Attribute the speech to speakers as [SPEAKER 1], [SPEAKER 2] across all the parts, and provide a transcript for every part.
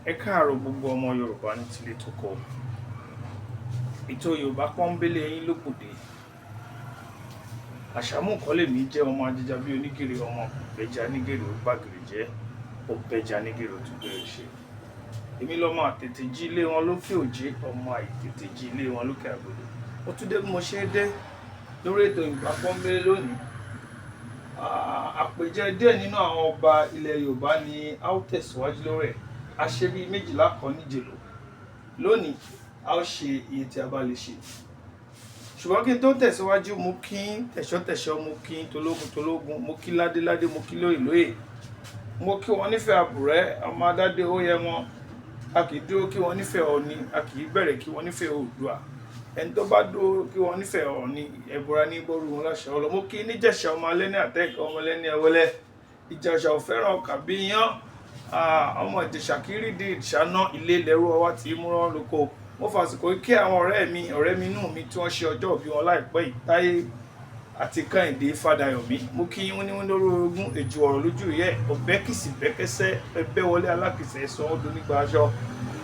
[SPEAKER 1] Ẹ káàárọ̀ gbogbo ọmọ Yorùbá ní tilé toko. Ètò Yorùbá pọ́nbélé yín ló gbòde. Àṣàmú kọ́ lèmi jẹ́ ọmọ ajẹja bí onígèrè, ọmọ bẹja nígèrè, ó gbàgìrì jẹ́, ó bẹja nígèrè, ó tún gbèrè ṣe. Èmi lọ́mọ àtètè jí ilé wọn lókè òjé, ọmọ àìtètè jí ilé wọn lókè àgbòdo. Ó tún dé bí mo ṣe dé lórí ètò Yorùbá pọ́nbélé lónìí. Àpèjẹ díẹ̀ nínú àwọn ọba ilẹ̀ Yorùbá ni a ó tẹ̀síwájú lórí ẹ̀. A ṣe bí 12 kan níjèlò. Lónìí, a ó ṣe iye tí a bá lè ṣe. Ṣùgbọ́n kí n tó tẹ̀síwájú, mo kí tẹ̀ṣọ́tẹ̀ṣọ́, mo kí tológun tológun, mo kí ládéládé, mo kí lóyè lóyè. Mo kí wọn nífẹ̀ẹ́ àbùrẹ́, ọmọ adádé ó yẹ wọn. A kì í dúró kí wọ́n nífẹ̀ẹ́ Ọọ̀ni, a kì í bẹ̀rẹ̀ kí wọ́n nífẹ̀ẹ́ Oòduà. Ẹni tó bá dúró kí wọ́n nífẹ̀ẹ́ Ọọ̀ni, ẹ̀bùra ní bọ́rú wọn láṣẹ ọlọ. Mo kí níjẹ̀ṣà, ọmọ alẹ́ ní àtẹ́kẹ́, ọmọ lẹ́ni ẹwẹ́lẹ́. Ìjẹ̀ṣà ò fẹ́ràn ọkà bí iyán. Ọmọ Ìjẹ̀ṣà kiri di ìṣáná ilé lẹ́rú ọwá tí í múrán lóko. Mo fàsìkò kí àwọn ọ̀rẹ́ mi inú mi tí wọ́n ṣe ọjọ́ ìbí wọn láìpẹ́ yìí, Táyé àti Kẹ́hìndé Fádayọ̀mí. Mo kí yín ní lórí orogún èjì ọ̀rọ̀ lójú ìyẹ́, ọ̀bẹ kìsì bẹ́kẹ́sẹ́, ẹbẹ́ wọlé alákìsẹ́ ẹ̀sán ọdún nígbà aṣọ.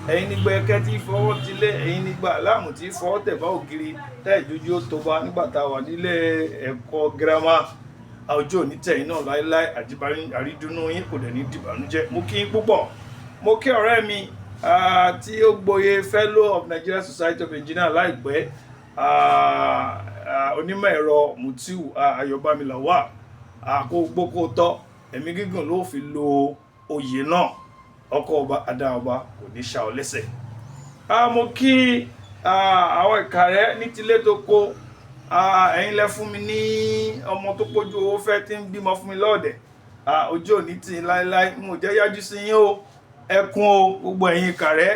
[SPEAKER 1] Ẹ̀yin nígbà ẹkẹ́ tí fọwọ́ tilé, ẹ̀yin nígbà aláàmù tí fọwọ́ tẹ̀ bá ògiri, tẹ́ ìjójú ó tó bá nígbà tá a wà nílé ẹ̀kọ́ girama. Àwùjọ òní tẹ̀yìn náà láéláé, àrídùnnú yín kò dẹ̀ ní dìbànújẹ́. Mo kí yín púpọ̀. Mo kí ọ̀rẹ́ mi tí ó gboyè Fellow of Nigeria Society of Engineers láìpẹ́, onímọ̀ ẹ̀rọ Mutiu Ayọ̀bámi Lawal. Kó gbó kó tọ́, ẹ̀mí gígùn ló fi lo oyè náà. Ọkọ ọba adá ọba kò ní ṣá ọ lẹ́sẹ̀. Mo kí àwọn Ìkàrẹ́ ní tilé tó kó. Ẹ̀yin lẹ fún mi ní ọmọ tó pójú owó fẹ́ tí ń bímọ fún mi lọ́ọ̀dẹ̀. Ojú òní tì í láéláé, n ò jẹ́ yájú sí yín o. Ẹkún o, gbogbo ẹ̀yin Ìkàrẹ́.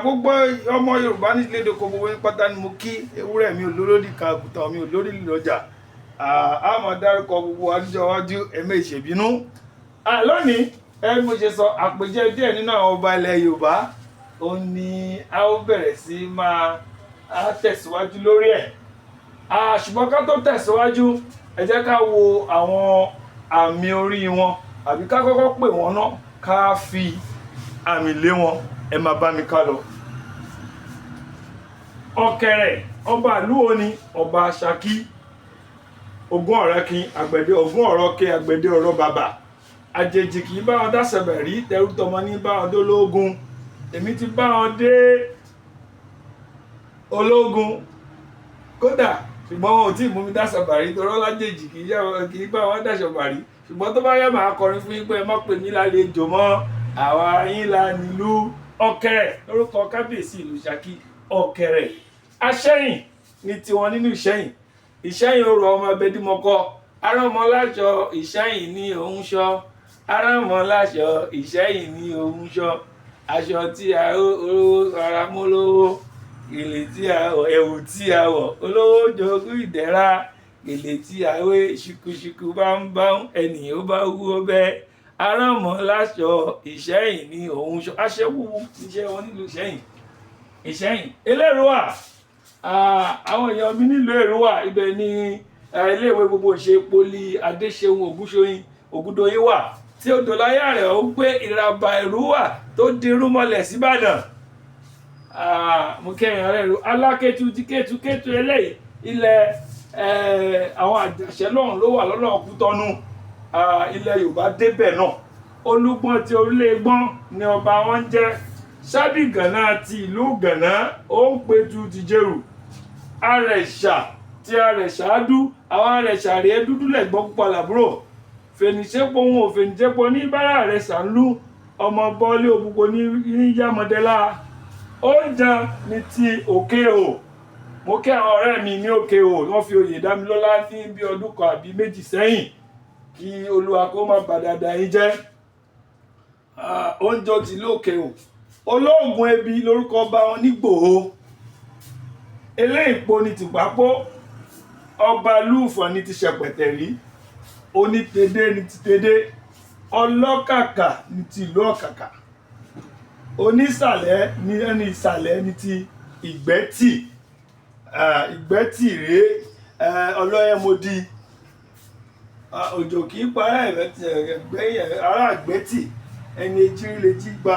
[SPEAKER 1] Gbogbo ọmọ Yorùbá ní tilé tó kó, gbogbo yín pátá ni mo kí. Ewúrẹ́ mi ò lólódì kan, àgùntàn mi ò lórí lọ́jà. A máa dárúkọ gbogbo adújọ́ iwájú, ẹ̀mẹ́ ìṣèbínú. Lónìí, ẹ bí mo ṣe sọ, àpèjẹ díẹ̀ nínú àwọn ọba ilẹ̀ Yorùbá ó ní a ó bẹ̀rẹ̀ sí máa tẹ̀síwájú lórí ẹ̀. Ṣùgbọ́n ká tó tẹ̀síwájú, ẹ jẹ́ ká wo àwọn àmì orí wọn, àbí ká kọ́kọ́ pè wọ́n ná, ká fi àmì lé wọn. Ẹ máa bá mi ká lọ. Ọ̀kẹ̀rẹ̀, ọba ìlú wo ni? Ọba Ṣakí. Ogún ọ̀rẹ́kin àgbẹ̀dẹ, ogún ọ̀rọ̀kẹ́ àgbẹ̀dẹ ọ̀rọ̀ bàbà. Àjèjì kì í bá wọn dáṣẹ̀bẹ̀ rí, tẹrú tọmọ ní bá wọn dólógún. Èmi ti bá wọn dé ológun kódà, ṣùgbọ́n wọn ò tí ì mú mi dáṣẹ̀bà rí torí ọlájèjì kì í bá wọn dáṣẹ̀bà rí. Ṣùgbọ́n tó bá yá, màá kọrin fún yín pé ẹ má pè mí lálejò mọ́, àwa yín la nílùú. Ọ̀kẹ̀rẹ̀ lórúkọ kábíyèsí ìlú Ṣakí. Ọ̀kẹ̀rẹ̀ Aṣẹ́yìn ní tiwọn nínú Ìṣẹ́yìn. Ìṣẹ́yìn orò ọmọ ẹbẹdímọkọ, aránmọláṣọ Ìṣẹ́yìn ní òun ṣọ, aránmọláṣọ Ìṣẹ́yìn ní òun ṣọ. Aṣọ tí a rówó ara mọ́ lówó, gèlè tí a wọ̀, ẹ̀wù tí a wọ̀, olówó jogún ìdẹ̀ra. Gèlè tí a wé ṣùkùṣùkù báńbáń, ẹnì ó bá wú ó bẹ́. Aránmọláṣọ Ìṣẹ́yìn ní òun ṣọ. Aṣẹ́wó níṣẹ́ wọn nílùú Ìṣẹ́yìn. Ìṣẹ́yìn Elérúwà, àwọn èèyàn mi nílùú Èrúwà, ibẹ̀ ni iléèwé gbogbo ìṣe poli Adéṣeun Ògúnṣoyin Ògúndòyìn wà, tí odò láyà rẹ̀ ó gbé ìràbà Èrúwà tó dirú mọ́lẹ̀ síbàdàn. Mo kẹrin ọ̀rẹ́ ìlú Alákẹ́tù ti Kétu Kétu eléyìí, ilẹ̀ àwọn Àjàṣẹ́ lọ́hùn ló wà lọ́nà Kútọ́nù. Ilẹ̀ Yorùbá débẹ̀ náà. Olúgbọ́n ti orílẹ̀ gbọ́n ni ọba wọn ń jẹ́. Sábìgànná ti ìlú Gànná, ó ń petu ti Jèrù. Arẹ̀ṣà ti Arẹ̀ṣà dú, àwọn Arẹ̀ṣà rèé, dúdú lẹ̀gbọ́n, pupa làbúrò. Fènìṣẹ́pọ̀ òun ò fènìṣẹ́pọ̀ ní bára rẹ̀ ṣàǹlú, ọmọ bọ́ọ̀lì òbúkọ ní yàmọ̀dẹ́lá. Oúnjẹ ní ti Òkè o. Mo kí àwọn ọ̀rẹ́ mi ní Òkè o, wọ́n fi oyè dá mi lọ́lá ní bí ọdún kan àbí méjì sẹ́yìn. Kí Olúwa kó má bà dáadáa yín jẹ́. Oúnjẹ ti lókè o. Olóògùn ebi lórúkọ ọba wọn nígbòho. Eléyìípo ní tìpápó. Ọba lúùfọ̀n ní ti Ṣẹpẹtẹrí. Onítẹdé ní ti Tẹdé. Ọlọ́kàkà ní ti ìlú Ọ̀kàkà. Onísàlẹ̀ ní ẹni ìsàlẹ̀ ní ti Ìgbẹ́tì. Ìgbẹ́tì rèé, ọlọ́yẹ̀mọdì. Òjò kì í parẹ́ ẹ̀gbẹ́yìn ará Ìgbẹ́tì, ẹni ejírí lè jí gba.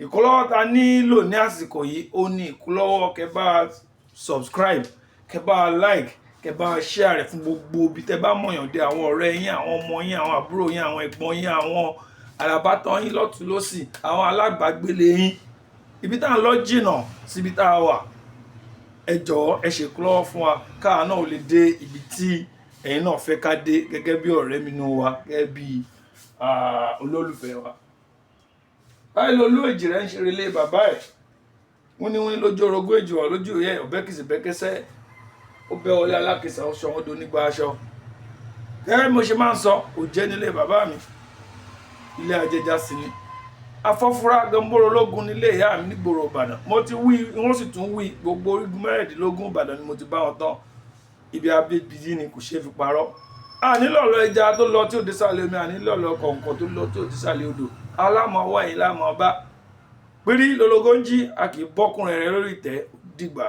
[SPEAKER 1] Ìkúnlọ́wọ́ ta nílò ní àsìkò yìí, ó ní ìkúnlọ́wọ́ kẹ́ bá subscribe, kẹ́ bá like, kẹ́ bá share rẹ̀ fún gbogbo ibi tẹ́ bá mọ̀yàn dé, àwọn ọ̀rẹ́ yín, àwọn ọmọ yín, àwọn àbúrò yín, àwọn ẹ̀gbọ́n yín, àwọn alábàtàn yín lọ́tùn lósì, àwọn alábàágbélé yín. Ibi tá à ń lọ jìnnà síbi tá a wà. Ẹ jọ̀ọ́, ẹ ṣèkúnlọ́wọ́ fún wa, káà náà ò lè dé ibi tí ẹ̀yin náà fẹ́ ká dé, gẹ́gẹ́ bí ọ̀rẹ́ mi nù wa, gẹ́gẹ́ bí olólùfẹ́ wa. Báyìí lolú èjì rẹ̀ ń ṣeré lé bàbá ẹ̀, wúníwúní lójú orogún, èjì wà lójú yẹ ọ̀bẹ́kìsì bẹ́kẹ́sẹ́, ó bẹ́ wọlé alákìsà, ó sọ wọ́n do nígbà aṣọ. Gẹ́gẹ́ bí mo ṣe máa ń sọ, kò jẹ́ nílé bàbá mi, ilé ajẹjà sí ni. Afọ́fúrá gamboro ológun nílé ìyá mi nígboro Ìbàdàn. Mo ti wí, wọ́n sì tún wí, gbogbo orígun 16 Ìbàdàn ni mo ti bá wọn tán. Ibi abébíyí ni, kò ṣeé fi parọ́. Ànílọ̀lọ́ ẹja tó lọ tí ò dé sàlẹ̀ omi, ànílọ̀lọ́ kọ̀ǹkọ̀ tó lọ tí ò dé sàlẹ̀ odò. Alámọ̀ wá yìí lámọ̀ bá pírí lológo ń jí, a kì í bọ́kùnrin rẹ lórí ìtẹ́. Dìgbà.